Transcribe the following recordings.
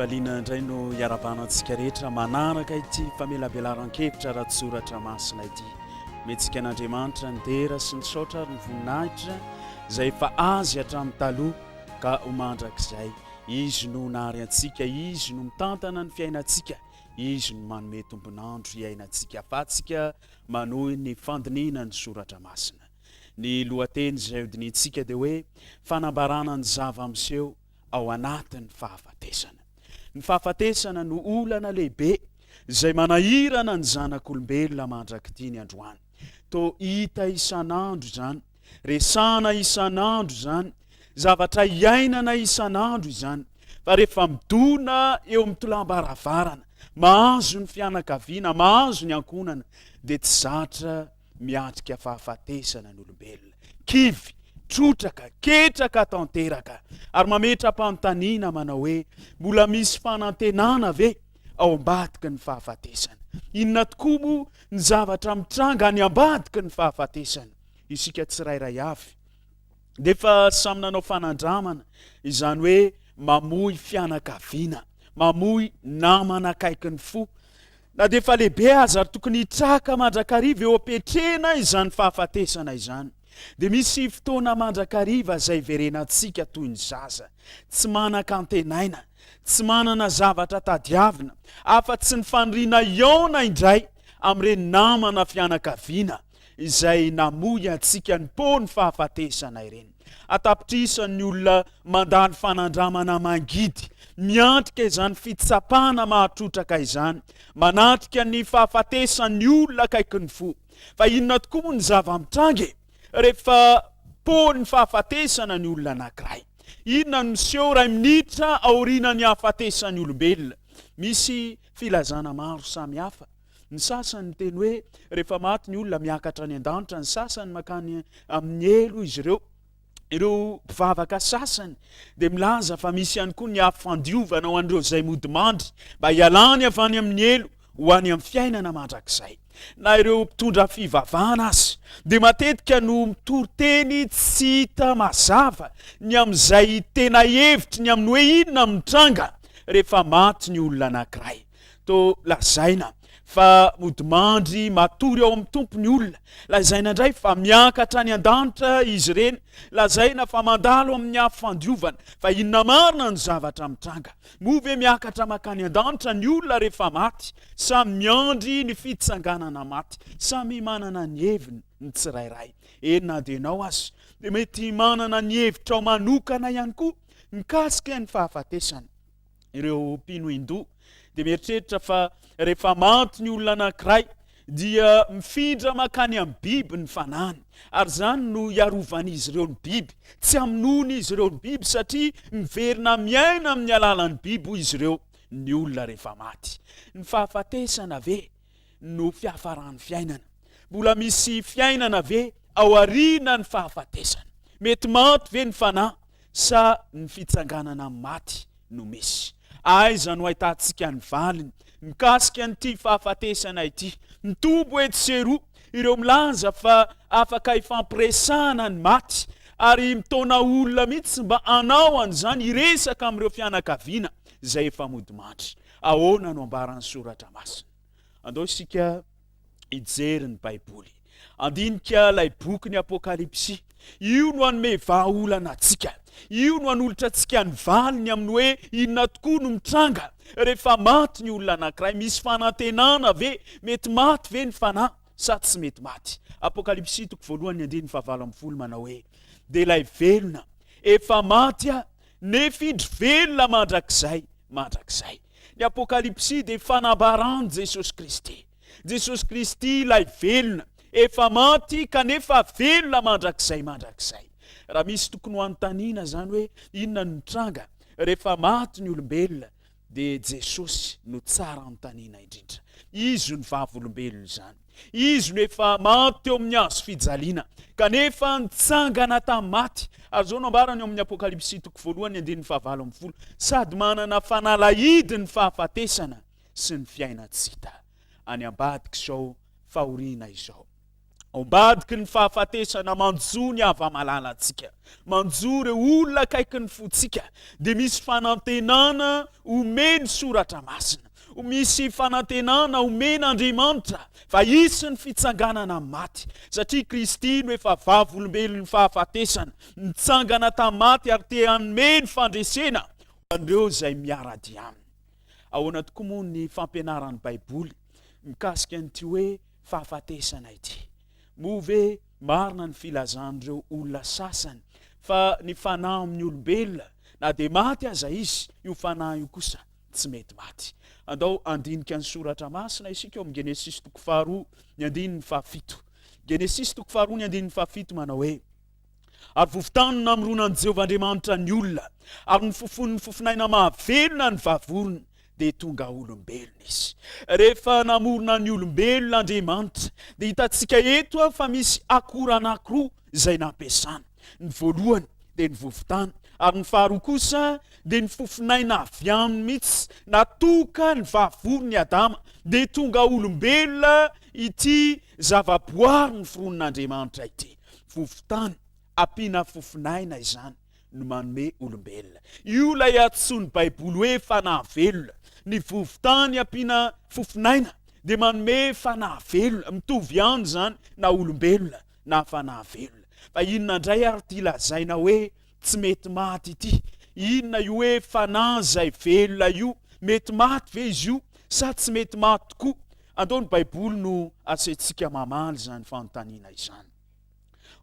Am-pifaliana indray no iarahabana antsika rehetra manaraka ity famelabelaran-kevitra ara-tsoratra masina ity. Omentsika an'Andriamanitra ny dera sy ny saotra ary ny voninahitra izay efa azy hatramin'ny taloha ka ho mandrakizay. Izy no nahary antsika, Izy no mitantana ny fiainantsika, Izy no manome tombon'andro hiainantsika afatsika manohy ny fandinihina ny soratra masina. Ny lohateny izay hodinihintsika dia hoe fanambarana ny zava-miseho ao anatin'ny fahafatesana. Ny fahafatesana no olana lehibe izay manahirana ny zanak'olombelona mandrak'ity ny androany. Toa hita isan'andro izany, resahana isan'andro izany, zavatra iainana isan'andro izany. Fa rehefa midona eo amin'ny tolam-baravarana, mahazo ny fianakaviana, mahazo ny ankohonana, dia tsy zatra miatrika fahafatesana ny olombelona. Kivy, trotraka, ketraka tanteraka ary mametra-panontaniana manao hoe, mbola misy fanantenana ve ao ambadiky ny fahafatesana? Inona tokoa moa ny zavatra mitranga any ambadiky ny fahafatesana? Isika tsirairay avy dia efa samy nanao fanandramana, izany hoe mamoy fianakaviana, mamoy namana akaiky ny fo, Na dia efa lehibe aza ary tokony hitraka mandrakariva eo am-piatrehana izany fahafatesana izany, dia misy fotoana mandrakariva izay iverenantsika toy ny zaza, tsy manan-kantenaina, tsy manana zavatra tadiavina, afa-tsy ny faniriana hihaona indray amin'ireny namana fianakaviana izay namoy antsika nipoa ny fahafatesana ireny. An-tapitrisany ny olona mandalo fanandramana mangidy, miatrika izany fitsapana mahatrotraka izany, manatrika ny fahafatesan'ny olona akaikin'ny fo. Fa inona tokoa moa ny zava-mitranga e? Rehefa poan'ny fahafatesana ny olona anankiray. Inona no miseho iray minitra aorianan'ny hahafatesan'ny olombelona? Misy filazana maro samihafa. Ny sasany miteny hoe rehefa maty ny olona miakatra any an-danitra, ny sasany mankany amin'ny helo izy ireo. Ireo mpivavaka sasany dia milaza fa misy ihany koa ny afo fandiovana ho an'ireo izay mody mandry mba hialany avy any amin'ny helo ho any amin'ny fiainana mandrakizay. Na ireo mpitondra fivavahana aza dia matetika no mitory teny tsy hita mazava ny amin'izay tena hevitry ny amin'ny hoe inona no mitranga rehefa maty ny olona anankiray. Toa lazaina fa modimandry matory ao amin'ny Tompo ny olona. Lazaina indray fa miakatra any an-danitra izy ireny. Lazaina fa mandalo amin'ny afo fandiovana. Fa inona marina no zavatra mitranga? Moa ve miakatra mankany an-danitra ny olona rehefa maty sa miandry ny fitsanganana maty? Samy manana ny heviny ny tsirairay. Eny na dia ianao aza dia mety manana ny hevitrao manokana ihany koa mikasika ny fahafatesana. Ireo mpino Hindoa dia mieritreritra fa rehefa maty ny olona anankiray dia mifindra mankany amin'ny biby ny fanahiny, ary izany no hiarovan'izy ireo ny biby. Tsy hamonoan'izy ireo ny biby satria miverina miaina amin'ny alalan'ny biby, hoy izy ireo, ny olona rehefa maty. Ny fahafatesana ve no fiafaran'ny fiainana? Mbola misy fiainana ve aorianan'ny fahafatesana? Mety maty ve ny fanahy Sa ny fitsanganana amin'ny maty no misy? Aiza no ahitantsika ny valiny mikasika an'ity fahafatesana ity? Mitombo etsy sy eroa ireo milaza fa afaka ifampiresahana ny maty ary mitaona olona mihitsy mba hanao an'izany hiresaka amin'ireo fianakaviana izay efa modimandry. Ahoana no ambaran'ny Soratra Masina? Andao isika hijery ny Baiboly. Handinika ilay bokin'ny Apokalypsy. Io no hanome vahaolana antsika. Io no hanolotra antsika ny valiny amin'ny hoe inona tokoa no mitranga rehefa maty ny olona anankiray. Misy fanantenana ve? Mety maty ve ny fanahy sa tsy mety maty? Apokalypsy toko voalohany andininy fahavalo ambin'ny folo manao hoe, Dia ilay velona efa maty aho, nefa indro velona mandrakizay mandrakizay. Ny Apokalypsy dia fanambaran'i Jesosy Kristy. Jesosy Kristy ilay velona, efa maty kanefa velona mandrakizay mandrakizay. Raha misy tokony ho anontaniana izany hoe inona no mitranga rehefa maty ny olombelona dia Jesosy no tsara anontaniana indrindra. Izy no vavolombelona izany. Izy no efa maty teo amin'ny hazo fijaliana kanefa nitsangana tamin'ny maty. Ary izao no ambarany ao amin'ny Apokalypsy toko voalohany andininy fahavalo ambin'ny folo, sady manana fanalahidy ny fahafatesana sy ny fiainan-tsy hita any ambadik'izao fahoriana izao. Ao ambadiky ny fahafatesana manjo ny hava-malalantsika, manjo ireo olona akaikin'ny fontsika, dia misy fanantenana omen'ny Soratra Masina. Misy fanantenana omen'Andriamanitra fa hisy ny fitsanganana amin'ny maty, satria Kristy no efa vavolombelon'ny fahafatesana, nitsangana tamin'ny maty ary te hanome ny fandresena ho an'ireo izay miara-dia aminy. Ahoana tokoa moa ny fampianaran'ny Baiboly mikasika an'ity hoe fahafatesana ity? Moa ve marina ny filazan'ireo olona sasany fa ny fanahy amin'ny olombelona, na dia maty aza izy, io fanahy io kosa tsy mety maty? Andao handinika ny soratra masina isika ao amin'ny Genesisy toko faharoa ny andininy fahafito. Genesisy toko faharoa ny andininy fahafito manao hoe, Ary vovon-tany no namoronan'i Jehovah Andriamanitra ny olona, ary nofofonin'ny fofonaina mahavelona ny vavorony, dia tonga olombelona izy. Rehefa namorona ny olombelona Andriamanitra, dia hitantsika eto fa misy akora anankiroa izay nampiasana. Ny voalohany dia ny vovon-tany, ary ny faharoa kosa dia ny fofonaina avy aminy mihitsy. Natoka ny vavoron'i Adama, dia tonga olombelona ity zavaboary noforonin'Andriamanitra ity. Vovon-tany ampiana fofonaina izany no manome olombelona. Io ilay antsoin'ny Baiboly hoe fanahy velona. Ny vovon-tany ampiana fofonaina dia manome fanahy velona. Mitovy ihany izany na olombelona na fanahy velona. Fa inona indray ary ity lazaina hoe tsy mety maty ity? Inona io hoe fanahy izay velona io? Mety maty ve izy io sa tsy mety maty tokoa? Andao ny Baiboly no asaintsika mamaly izany fanontaniana izany.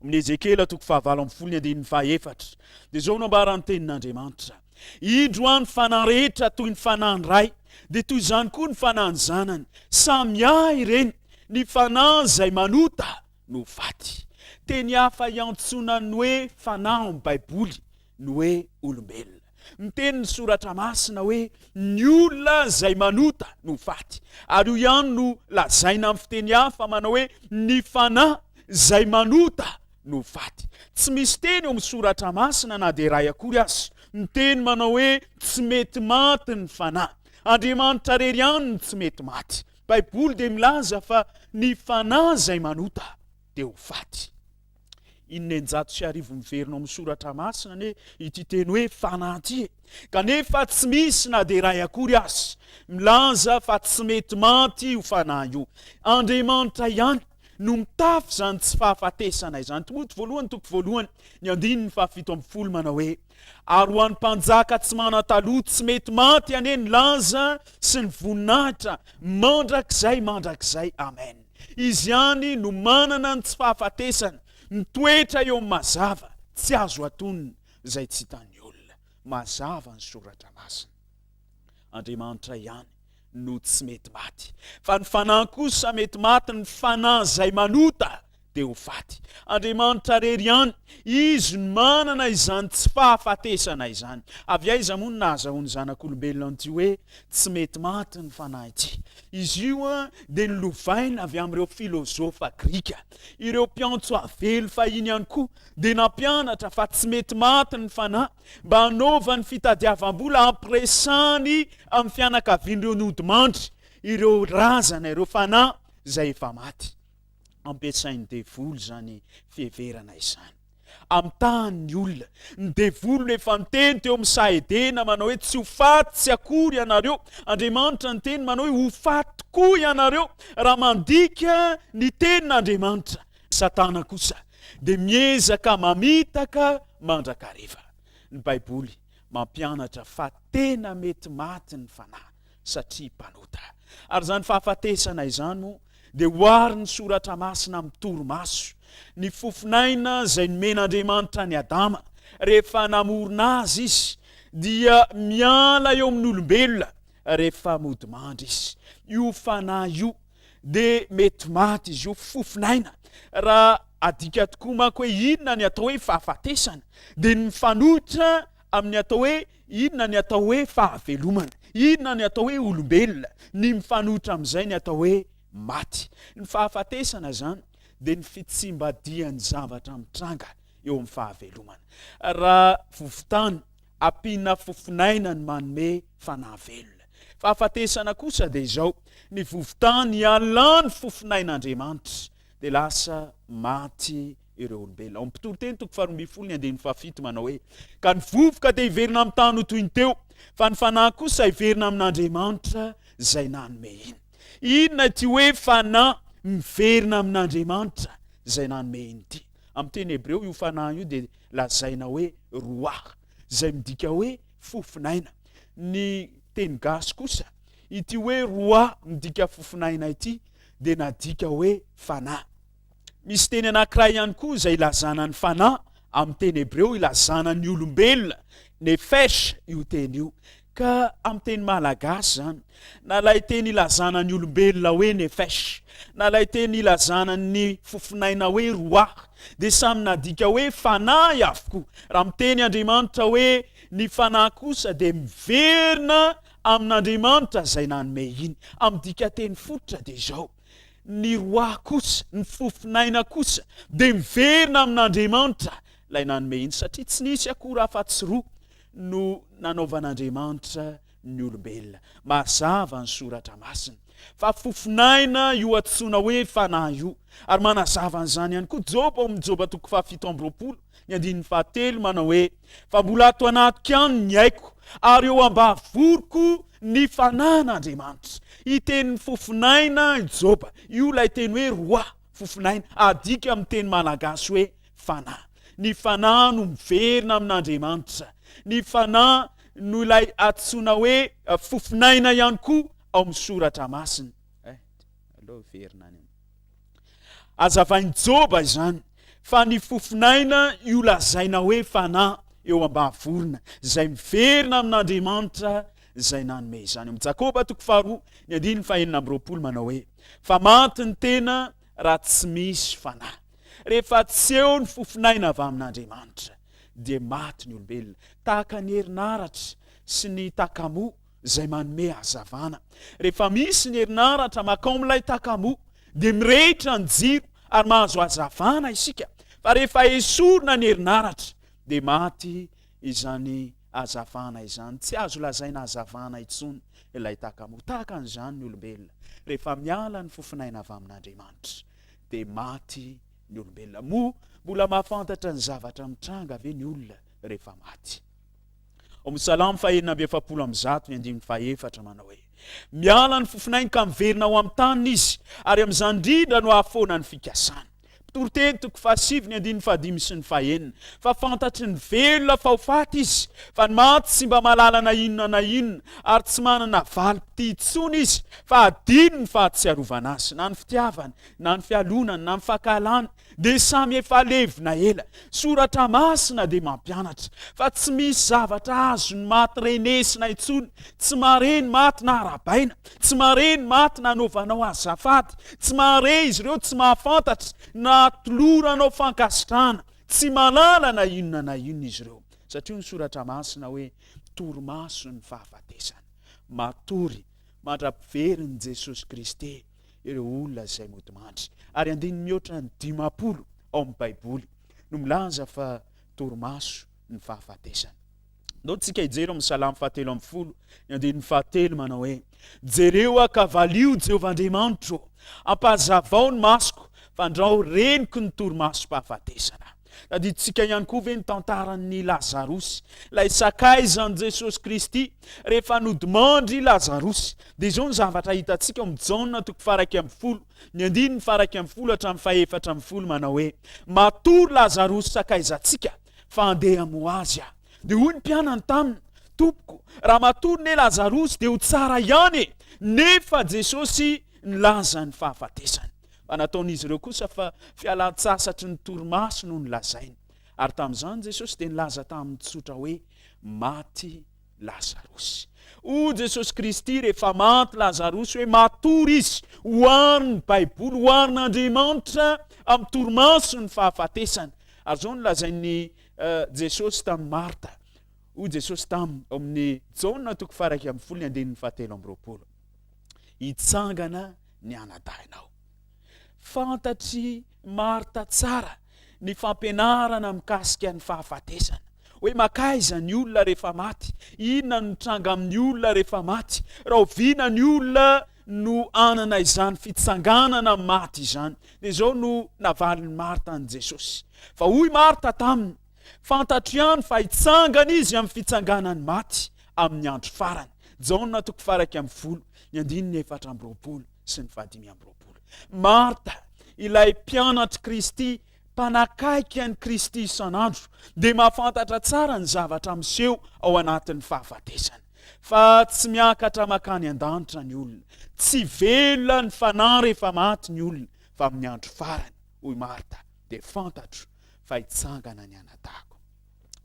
Amin'ny Ezekiela toko fahavalo ambin'ny folo ny andininy fahaefatra dia izao no ambaran'ny tenin'Andriamanitra, Indro aho ny fanahy rehetra toy ny fanahin'ny Ray, dia toy izany koa ny fanahin'ny Zanany, samy ahy ireny, ny fanahy izay manota no faty. Teny hafa iantsoana ny hoe fanahy ao amin'ny Baiboly ny hoe olombelona. Miteny ny Soratra Masina hoe ny olona izay manota no faty. Ary io ihany no lazaina amin'ny fiteny hafa manao hoe ny fanahy izay manota no faty. Tsy misy teny eo amin'ny Soratra Masina na dia iray akory aza miteny manao hoe tsy mety maty ny fanahy. Andriamanitra irery ihany no tsy mety maty. Baiboly dia milaza fa ny fanahy izay manota dia ho faty. 1606 miverina ao amin'ny soratra masina anie ity teny hoe fanahy ity e. Kanefa tsy misy na dia iray akory aza milaza fa tsy mety maty io fanahy io. Andriamanitra ihany no mitafy izany tsy fahafatesana izany. Timoty voalohany toko voalohany ny andininy fahafito ambin'ny folo manao hoe ary ho an'ny mpanjaka tsy manan-taloha tsy mety maty anie ny laza sy ny voninahitra mandrakizay mandrakizay. Amen. Izy ihany no manana ny tsy fahafatesana, mitoetra eo amin'ny mazava, tsy azo atonina, izay tsy hitan'ny olona. Mazava ny Soratra Masina. Andriamanitra ihany no tsy mety maty. Fa ny fanahy kosa mety maty, ny fanahy izay manota dia ho faty. Andriamanitra irery ihany, Izy no manana izany tsy fahafatesana izany. Avy aiza moa no nahazahoan'ny zanak'olombelona an'ity hoe tsy mety maty ny fanahy ity? Izy io dia nolovaina avy amin'ireo filozofa grika. Ireo mpiantso avelo fahiny ihany koa dia nampianatra fa tsy mety maty ny fanahy mba hanaovany fitadiavam-bola hampiresany amin'ny fianakavian'ireo nodimandry, ireo razana, ireo fanahy izay efa maty. Ampiasain'ny devoly izany fiheverana izany. Amitahany ny olona. Ny devoly no efa niteny teo amin'ny saha Edena manao hoe tsy ho faty tsy akory ianareo. Andriamanitra niteny manao hoe ho faty tokoa ianareo raha mandika ny tenin'Andriamanitra. Satana kosa dia miezaka mamitaka mandrakariva. Ny Baiboly mampianatra fa tena mety maty ny fanahy satria mpanota. Ary izany fahafatesana izany moa dia oharin'ny Soratra Masina amin'ny torimaso, ny fofon'aina izay nomen'Andriamanitra an'i Adama rehefa namorona azy Izy, dia miala eo amin'ny olombelona rehefa modimandry izy. Io fanahy io dia mety maty izy io, fofon'aina. Raha adika tokoa manko hoe inona ny atao hoe fahafatesana, dia ny mifanohitra amin'ny atao hoe Inona ny atao hoe fahavelomana? Inona ny atao hoe olombelona? Ny mifanohitra amin'izay ny atao hoe maty. Ny fahafatesana izany dia ny fitsimbadihan'ny zavatra mitranga eo amin'ny fahavelomana. Raha vovon-tany ampiana fofon'aina ny manome fanahy velona. Fahafatesana kosa dia izao, ny vovon-tany ialàn'ny fofon'ain'Andriamanitra. dia lasa maty ireo olombelona. Ao amin'ny Mpitoriteny toko faharoa ambin'ny folo ny andininy fahafito manao hoe, Ka ny vovoka dia hiverina amin'ny tany ho toy ny teo, fa ny fanahy kosa hiverina amin'Andriamanitra izay nanome iny. Inona ity hoe fanahy miverina amin'Andriamanitra izay nanome iny ity? Amin'ny teny hebreo io fanahy io dia lazaina hoe ruach, izay midika hoe fofon'aina. Ny teny gasy kosa, ity hoe ruah midika fofon'aina ity dia nadika hoe fanahy. Misy teny anankiray ihany koa izay ilazana ny fanahy amin'ny teny hebreo ilazana ny olombelona, nefesh io teny io. Ka amin'ny teny malagasy izany, na ilay teny ilazana ny olombelona hoe nefesh, na ilay teny ilazana ny fofonaina hoe ruach, dia samy nadika hoe fanahy avokoa. Raha miteny Andriamanitra hoe ny fanahy kosa dia miverina amin'Andriamanitra izay nanome iny. Amin'ny dikanteny fototra dia izao. Ny Ruah kosa, ny fofon'aina kosa, dia miverina amin'Andriamanitra ilay nanome iny, satria tsy nisy akory afa-tsy roa no nanaovan'Andriamanitra ny olombelona. Mazava ny Soratra Masina fa fofon'aina io antsoina hoe fanahy io, ary manazava an'izany ihany koa Joba ao amin'ny Joba toko fahafito amby roapolo, ny andininy fahatelo, manao hoe, Fa mbola ato anatiko ihany ny aiko, ary eo am-bavoroko ny fanahin'Andriamanitra. Hiteny ny fofon'aina i Joba. Io ilay teny hoe roah, fofon'aina, adika amin'ny teny malagasy hoe fanahy. Ny fanahy no miverina amin'Andriamanitra. Ny fanahy no ilay antsoina hoe fofon'aina ihany koa ao amin'ny soratra masina. Eh, aleo hiverina any. Hazavain'i Joba izany fa ny fofon'aina io lazaina hoe fanahy eo am-bavorona, izay miverina amin'Andriamanitra izay nanome izany. Ao amin'ny Jakoba toko faharoa, ny andininy fahenina amby roapolo manao hoe, Fa maty ny tena raha tsy misy fanahy. Rehefa tsy eo ny fofon'aina avy amin'Andriamanitra, dia maty ny olombelona. Tahaka ny herinaratra sy ny takamoa izay manome hazavana. Rehefa misy ny herinaratra mankao amin'ilay takamoa dia mirehitra ny jiro ary mahazo hazavana isika. Fa rehefa esorina ny herinaratra dia maty izany hazavana izany. Tsy azo lazaina hazavana intsony ilay takamoa. Tahaka an'izany ny olombelona. Rehefa miala ny fofon'aina avy amin'Andriamanitra dia maty ny olombelona. Moa mbola mahafantatra ny zavatra mitranga ve ny olona rehefa maty? Ao amin'ny Salamo fahenina amby efapolo amby zato, ny andininy fahefatra, manao hoe, Miala ny fofonainy ka miverina ho amin'ny taniny izy, ary amin'izany indrindra no hahafoana ny fikasany. Mpitoriteny toko fahasivy, ny andininy fahadimy sy ny fahenina, Fa fantatry ny velona fa ho faty izy, fa ny maty tsy mba mahalala na inona na inona, ary tsy manana valim-pitia intsony izy, fa hadino ny fahatsiarovana azy, na ny fitiavany, na ny fialonany, na ny fankahalany, dia samy efa levona ela. Soratra Masina dia mampianatra fa tsy misy zavatra azon'ny maty renesina intsony, tsy mahare ny maty na arahabaina, tsy mahare ny maty na anaovanao azafady, tsy mahare izy ireo, tsy mahafantatra na atoloranao fankasitrahana, tsy mahalala na inona na inona izy ireo. Satria hoy ny Soratra Masina hoe, torimaso ny fahafatesana. Matory mandra-piverin'i Jesosy Kristy ireo olona izay nodimandry. Ary andininy mihoatra ny 50 ao amin'ny Baiboly no milaza fa torimaso ny fahafatesana. Ndao tsika hijery amin'ny Salamo fahatelo ambin'ny folo, ny andininy fahatelo manao hoe, Jereo aho ka valio Jehovah Andriamanitro, ampahazavao ny masoko, fandrao reniko ny torimasom-pahafatesana. Tadidintsika ihany koa ve ny tantaran'i Lazarosy, ilay sakaizan'i Jesosy Kristy? Rehefa nodimandry i Lazarosy, dia izao ny zavatra hitantsika ao amin'ny Jaona toko faha-iraika ambin'ny folo, ny andininy faha-iraika ambin'ny folo hatramin'ny fahefatra ambin'ny folo manao hoe, Matory Lazarosy sakaizantsika, fa handeha hamoha azy aho. Dia hoy ny mpianany taminy, Tompoko, raha matory ne Lazarosy dia ho tsara ihany e! Nefa Jesosy nilaza ny fahafatesany. Fa nataon'izy ireo kosa fa fialan-tsasatry ny torimaso no nolazainy. Ary tamin'izany Jesosy dia nilaza taminy tsotra hoe, Maty Lazarosy. Hoy Jesosy Kristy rehefa maty Lazarosy hoe matory izy. Oharin'ny Baiboly, oharin'Andriamanitra amin'ny torimaso ny fahafatesana. Ary izao no lazain'i Jesosy tamin'i Marta. Hoy Jesosy taminy ao amin'ny Jaona toko faha-11 ny andininy fahatelo amby roapolo. Hitsangana ny anadahinao. Fantatr'i Marta tsara ny fampianarana mikasika ny fahafatesana, hoe mankaiza ny olona rehefa maty, inona no mitranga amin'ny olona rehefa maty, rahoviana ny olona no hanana izany fitsanganana amin'ny maty izany? Dia izao no navalin'i Marta an'i Jesosy. Fa hoy Marta taminy, Fantatro ihany fa hitsangana izy amin'ny fitsanganan'ny maty amin'ny andro farany. Jaona toko faha-11, ny andininy 24 sy ny faha-25. Marta, ilay mpianatr'i Kristy, mpanakaiky an'i Kristy isan'andro, dia mahafantatra tsara ny zavatra miseho ao anatin'ny fahafatesana. Fa tsy miakatra mankany an-danitra ny olona. Tsy velona ny fanahy rehefa maty ny olona, fa amin'ny andro farany, hoy Marta, dia fantatro fa hitsangana ny anadahiko.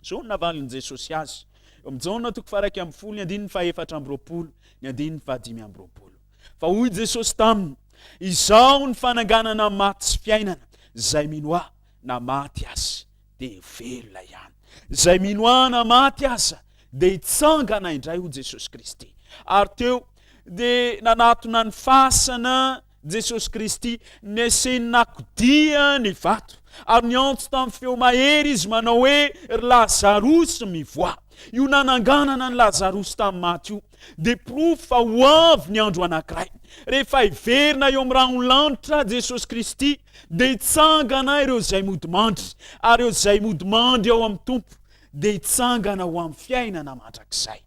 Izao no navalin'i Jesosy azy, eo amin'ny Jaona toko faha-11 ny andininy faha-24 ny andininy faha-25. Fa hoy Jesosy taminy, Izaho ny fananganana ny maty sy fiainana, izay mino Ahy, na maty aza, dia velona ihany. Izay mino Ahy na maty aza, dia hitsangana indray, hoy Jesosy Kristy. Ary teo dia nanatona ny fasana Jesosy Kristy, neseny nakodia ny vato, ary niantso tamin'ny feo mahery Izy manao hoe, Ry Lazarosy, mivoaha! Io nananganana an'i Lazarosy tamin'ny maty io dia porofo fa ho avy ny andro anankiray, rehefa hiverina eo amin'ny rahon'ny lanitra Jesosy Kristy, dia hitsangana ireo izay modimandry, ary ireo izay modimandry ao amin'ny Tompo dia hitsangana ho amin'ny fiainana mandrakizay.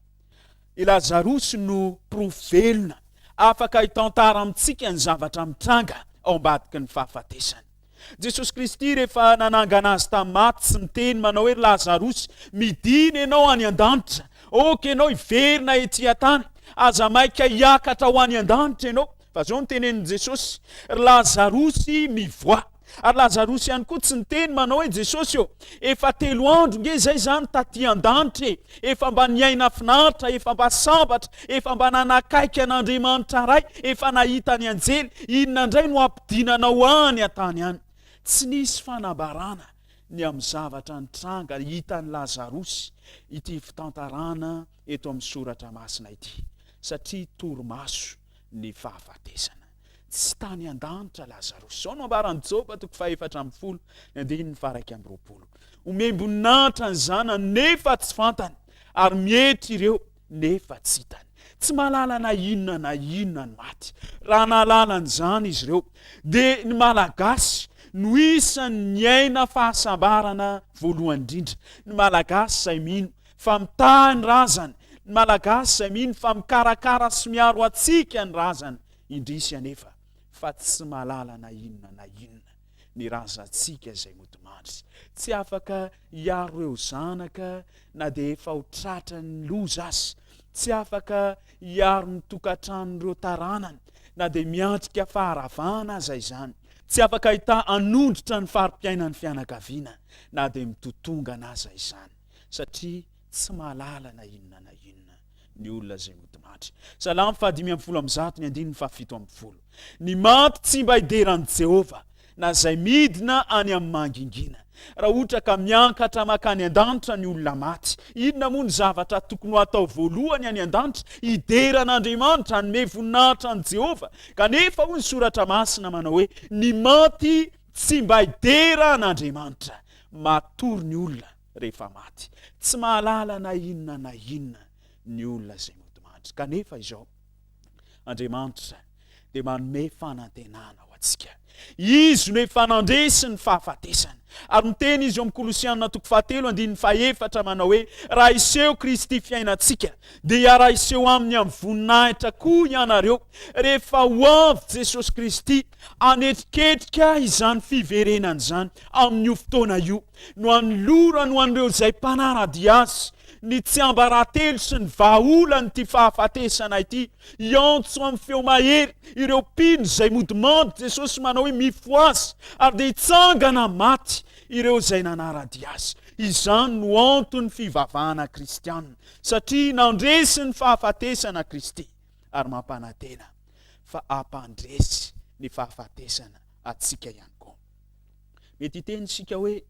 I Lazarosy no porofo velona afaka hitantara amintsika ny zavatra mitranga ao ambadiky ny fahafatesana. Jesosy Kristy rehefa nanangana azy tamin'ny maty tsy niteny manao hoe ry Lazarosy midina ianao any an-danitra, ok ianao hiverina ety an-tany, aza maika hiakatra ho any an-danitra ianao. Fa zao no tenenin'i Jesosy, ry Lazarosy mivoaha. Ary Lazarosy ihany koa tsy niteny manao hoe Jesosy ô, efa telo andro nge zay zany taty an-danitra e, efa mba niaina finaritra, efa mba sambatra, efa mba nanakaiky an'Andriamanitra Ray, efa nahita ny anjely, inona indray no hampidinanao any an-tany any? Tsy nisy fanambarana ny amin'ny zavatra nitranga hitan'i Lazarosy ity fitantarana eto amin'ny soratra masina ity, satria torimaso ny fahafatesana. Tsy tany an-danitra Lazarosy. Izao no ambaran'i Joba toko faha-14, ny andininy faha-21. Omem-boninahitra ny zanany nefa tsy fantany, ary mietry ireo nefa tsy hitany. Tsy mahalala na inona na inona ny maty. Raha nahalala an'izany izy ireo, dia ny Malagasy no isan'ny niaina fahasambarana voalohany indrindra. Ny Malagasy izay mino fa mitahy ny razany, ny Malagasy izay mino fa mikarakara sy miaro antsika ny razana. Indrisy anefa fa tsy mahalala na inona na inona ny razantsika izay nodimandry. Tsy afaka hiaro ireo zanaka na dia efa ho tratran'ny loza aza. Tsy afaka hiaro ny tokantranon'ireo taranany na dia miatrika faharavana aza izany. Tsy afaka hitaha hanondrotra ny fari-piainan'ny fianakaviana na dia mitotongana aza izany satria tsy mahalala na inona na inona ny olona izay nodimandry. Salamo faha-115 ny andininy faha-17. Ny maty tsy mba hidera an'i Jehovah, na izay midina any amin'ny mangingina. Raha ohatra ka miankatra mankany an-danitra ny olona maty, inona moa ny zavatra tokony ho atao voalohany any an-danitra? Hidera an'Andriamanitra, hanome voninahitra an'i Jehovah. Kanefa hoy ny Soratra Masina manao hoe, Ny maty tsy mba hidera an'Andriamanitra. Matory ny olona rehefa maty. Tsy mahalala na inona na inona ny olona izay nodimandry. Kanefa izao, Andriamanitra dia manome fanantenana ho antsika. Izy no efa nandresy ny fahafatesana. Ary miteny izy eo amin'ny Kolosiana toko fahatelo andininy fahefatra manao hoe, Raha hiseho Kristy fiainantsika, dia hiara-hiseho aminy amin'ny voninahitra koa ianareo. Rehefa ho avy Jesosy Kristy hanetriketrika izany fiverenany izany amin'io fotoana io, no hanolorany ho an'ireo izay mpanara-dia azy ny tsiambaratelo sy ny vahaolan'ity fahafatesana ity. Hiantso amin'ny feo mahery ireo mpino izay modimandry Jesosy manao hoe mifohaza ary dia hitsangana maty ireo izay nanara-dia azy. Izany no anton'ny fivavahana kristiana satria nandresy ny fahafatesana Kristy ary mampanantena fa hampandresy ny fahafatesana antsika ihany koa. Mety hiteny isika hoe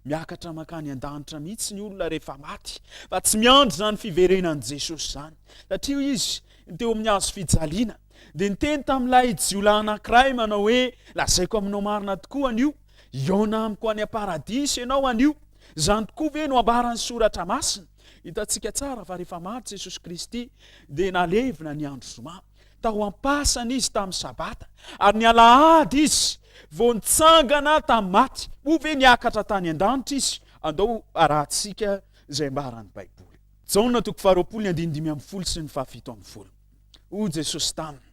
miakatra mankany an-danitra mihitsy ny olona rehefa maty, fa tsy miandry izany fiverenan'i Jesosy izany. Satria hoy izy teo amin'ny hazo fijaliana, dia niteny tamin'ilay jiolahy anankiray manao hoe, Lazaiko aminao marina tokoa anio, hihaona amiko any am-paradisa ianao anio. Izany tokoa ve no ambaran'ny Soratra Masina? Hitantsika tsara fa rehefa maty Jesosy Kristy dia nalevina ny andro zoma. Tao am-pasana izy tamin'ny Sabata, ary ny Alahady izy vao nitsangana tamin'ny maty. Moa ve niakatra tany an-danitra izy? Andao harahantsika izay ambaran'ny Baiboly. Jaona toko faharoapolo ny andininy 15 sy ny faha-17. Hoy Jesosy taminy,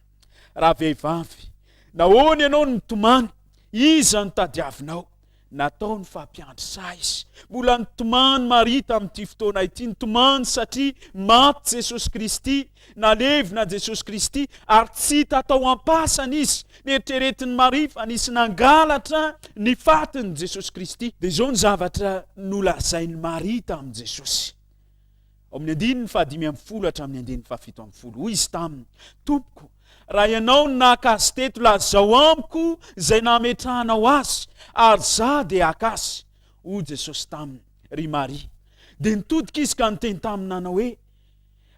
Ravehivavy, nahoana ianao no mitomany? Iza no tadiavinao? Nataony fa mpiandry saha izy. Mbola nitomany Maria tamin'ity fotoana ity, nitomany satria maty Jesosy Kristy, nalevina Jesosy Kristy ary tsy hita tao am-pasana izy. Neritreretin'i Maria fa nisy nangalatra ny fatin'i Jesosy Kristy. Dia izao ny zavatra nolazain'i Maria tamin'i Jesosy. Ao amin'ny andininy faha-15 hatramin'ny andininy faha-17. Hoy izy taminy, Tompoko, raha ianao no naka azy teto, lazao amiko izay nametrahanao azy, ary izaho dia haka azy. Hoy Jesosy taminy, Ry Maria. Dia nitodika izy ka niteny taminy nanao hoe,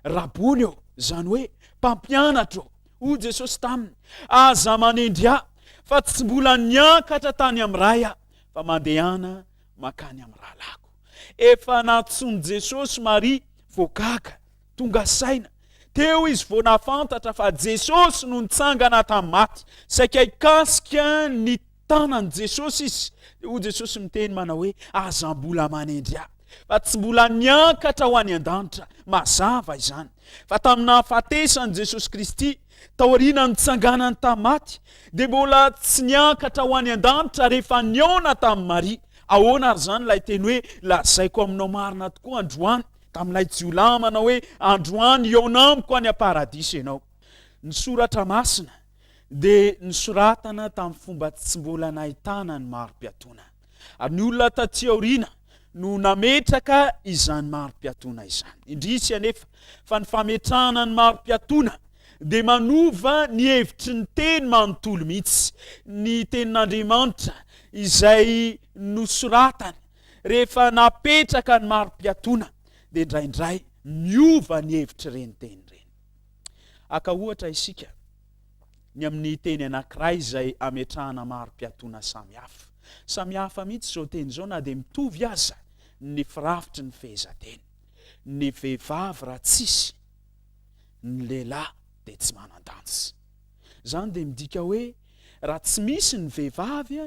Rabony ô, izany hoe, Mpampianatra ô. Hoy Jesosy taminy, Aza manendry ahy, fa tsy mbola niakatra tany amin'ny Ray aho, fa mandehana mankany amin'ny rahalahiko. Efa nantsoin'i Jesosy Maria vao gaga, tonga saina. Teo izy vao nahafantatra fa Jesosy no nitsangana tamin'ny maty. Saika hikasika ny tanan'i Jesosy izy. Dia hoy Jesosy miteny manao hoe, Aza mbola manendry ahy, fa tsy mbola niakatra ho any an-danitra. Mazava izany fa tamin'ny nahafatesan'i Jesosy Kristy, taorian'ny nitsanganany tamin'ny maty, dia mbola tsy niakatra ho any an-danitra rehefa nihaona tamin'i Maria. Ahoana ary izany ilay teny hoe lazaiko aminao marina tokoa androany, tamin'ilay jiolahy manao hoe androany hihaona amiko any am-paradisa ianao. Ny soratra masina dia nosoratana tamin'ny fomba tsy mbola nahitana ny mari-piatoana. Ary ny olona taty aoriana no nametraka izany mari-piatoana izany. Indrisy anefa fa ny fametrahana ny mari-piatoana dia manova ny hevitry ny teny manontolo mihitsy. Ny tenin'Andriamanitra izay nosoratany rehefa napetraka ny mari-piatoana dia indraindray miova ny hevitr'ireny teny ireny. Haka ohatra isika ny amin'ny teny anankiray izay ametrahana mari-piatoana samy hafa. Samy hafa mihitsy izao teny izao na dia mitovy aza ny firafitry ny fehezanteny. Ny vehivavy raha tsisy ny lehilahy dia tsy manan-danja. Izany dia midika hoe raha tsy misy ny vehivavy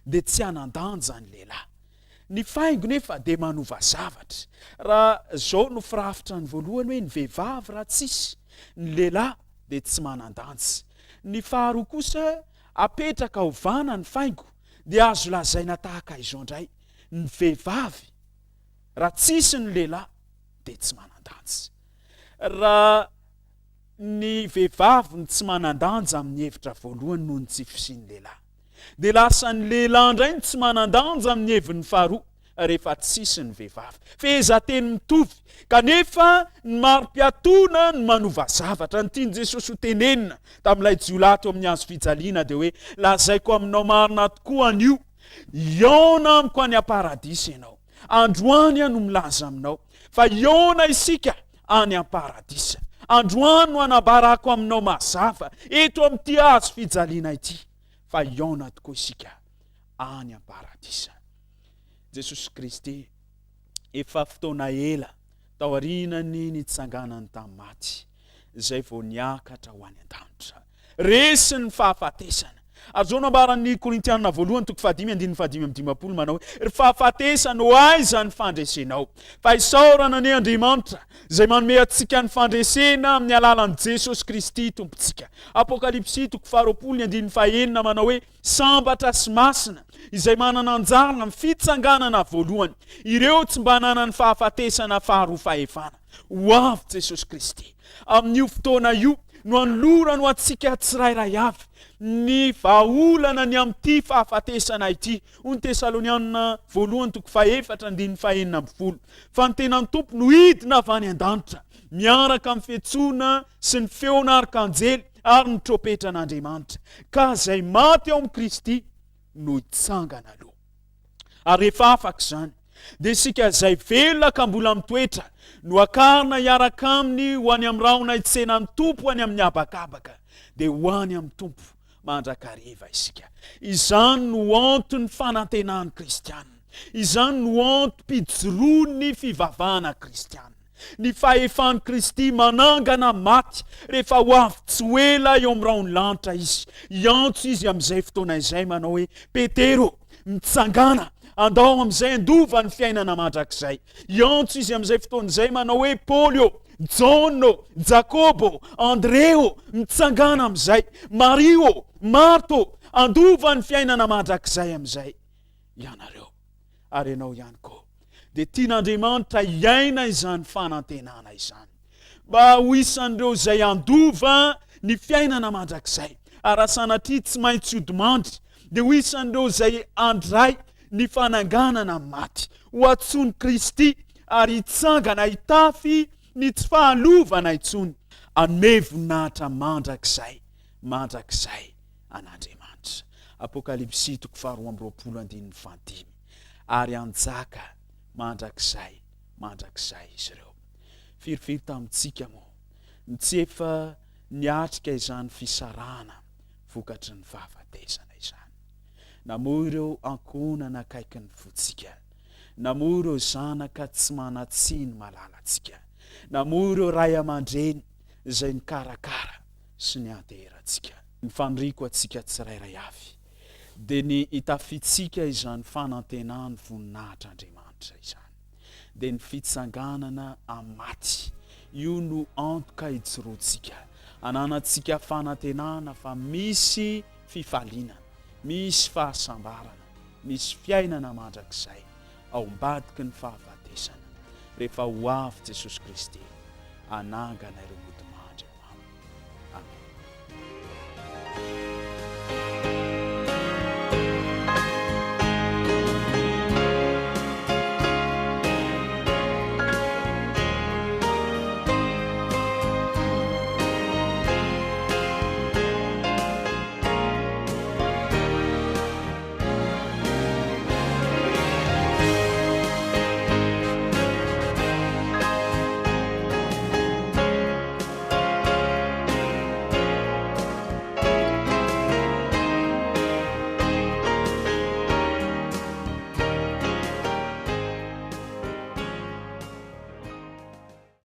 dia tsy hanan-danja ny lehilahy. Ny faingo nefa dia manova zavatra. Raha izao no firafitra ny voalohany hoe ny vehivavy raha tsisy ny lehilahy dia tsy manan-danja. Ny faharoa kosa apetraka ovana ny faingo dia azo lazaina tahaka izao indray, ny vehivavy raha tsisy ny lehilahy dia tsy manan-danja. Raha ny vehivavy no tsy manan-danja amin'ny hevitra voalohany noho ny tsy fisian'ny lehilahy, dia lasa ny lehilahy indray no tsy manan-danja amin'ny heviny faharoa rehefa tsisy ny vehivavy. Fehezanteny mitovy, kanefa ny mari-piatoana no manova zavatra. Ny tian'i Jesosy ho tenenina tamin'ilay jiolahy teo amin'ny hazo fijaliana dia hoe, Lazaiko aminao marina tokoa anio, hihaona amiko any am-paradisa ianao. Androany aho no milaza aminao fa hihaona isika any am-paradisa. Androany no anambarako aminao mazava eto amin'ity hazo fijaliana ity fa hihaona tokoa isika any am-paradisa. Jesosy Kristy efa fotoana ela taorian'ny nitsanganany tamin'ny maty izay vao niakatra ho any an-danitra. Resy ny fahafatesana. Ary izao no ambaran'ny Korintianina voalohany toko fahadimy andininy faha-55 manao hoe, Ry fahafatesana ô aiza ny fandresenao? Fa isaorana anie Andriamanitra izay manome antsika ny fandresena amin'ny alalan'i Jesosy Kristy Tompontsika. Apokalypsy toko faharoapolo ny andininy fahenina manao hoe, Sambatra sy masina izay manana anjara amin'ny fitsanganana voalohany, ireo tsy mba nanan'ny fahafatesana faharoa fahefana. Ho avy Jesosy Kristy. Amin'io fotoana io no anolorany ho antsika tsirairay avy ny vahaolana ny amin'ity fahafatesana ity. Hoy ny Tesalonianina voalohany toko fahefatra andininy fahenina ambin'ny folo, Fa ny tenan'ny Tompo no hidina avy any an-danitra, miaraka amin'ny fiantsoana sy ny feon'arkanjely ary ny trompetran'Andriamanitra, ka izay maty ao amin'i Kristy no hitsangana aloha. Ary rehefa afaka izany, dia isika izay velona ka mbola mitoetra no hakarina hiaraka aminy ho any amin'ny rahona hitsena ny Tompo any amin'ny habakabaka, dia ho any amin'ny Tompo mandrakariva isika. Izany no anton'ny fanantenan'ny kristiana. Izany no antom-pijoroan'ny fivavahana kristiana. Ny fahefan'i Kristy manangana maty rehefa ho avy tsy ho ela eo amin'ny rahon'ny lanitra Izy. Hiantso Izy amin'izay fotoana izay manao hoe, Petero, mitsangàna, andao amin'izay handova ny fiainana mandrakizay. Hiantso Izy amin'izay fotoana izay manao hoe, Paoly ô, Jaona ô, Jakoba ô, Andre ô, mitsangàna amin'izay. Maria ô, Marta ô, handova ny fiainana mandrakizay amin'izay ianareo. Ary ianao ihany koa. Dia tian'Andriamanitra hiaina izany fanantenana izany. Mba ho isan'ireo izay handova ny fiainana mandrakizay. Ary raha sanatria tsy maintsy hodimandry, dia ho isan'ireo izay handray ny fananganana ny maty. Ho antsoin'i Kristy ary hitsangana hitafy ny tsy fahalovana intsony. Hanome voninahitra mandrakizay mandrakizay an'Andriamanitra. Apokalypsy toko faharoa amby roapolo andininy fahadimy. Ary hanjaka mandrakizay mandrakizay izy ireo. Firifiry tamintsika moa no tsy efa niatrika izany fisarahana vokatry ny fahafatesana izany? Namoy ireo ankohonana akaikin'ny fontsika. Namoy ireo zanaka tsy manan-tsiny malalantsika. Namoy ireo ray aman-dreny izay nikarakara sy nianteherantsika. Ny faniriako antsika tsirairay avy dia ny hitafiantsika izany fanantenan'ny voninahitr'Andriamanitra izany. Dia ny fitsanganana amin'ny maty. Io no antoka ijoroantsika. Ananantsika fanantenana fa misy fifaliana, misy fahasambarana, misy fiainana mandrakizay ao ambadiky ny fahafatesana rehefa ho avy Jesosy Kristy hanangana ireo nodimandry.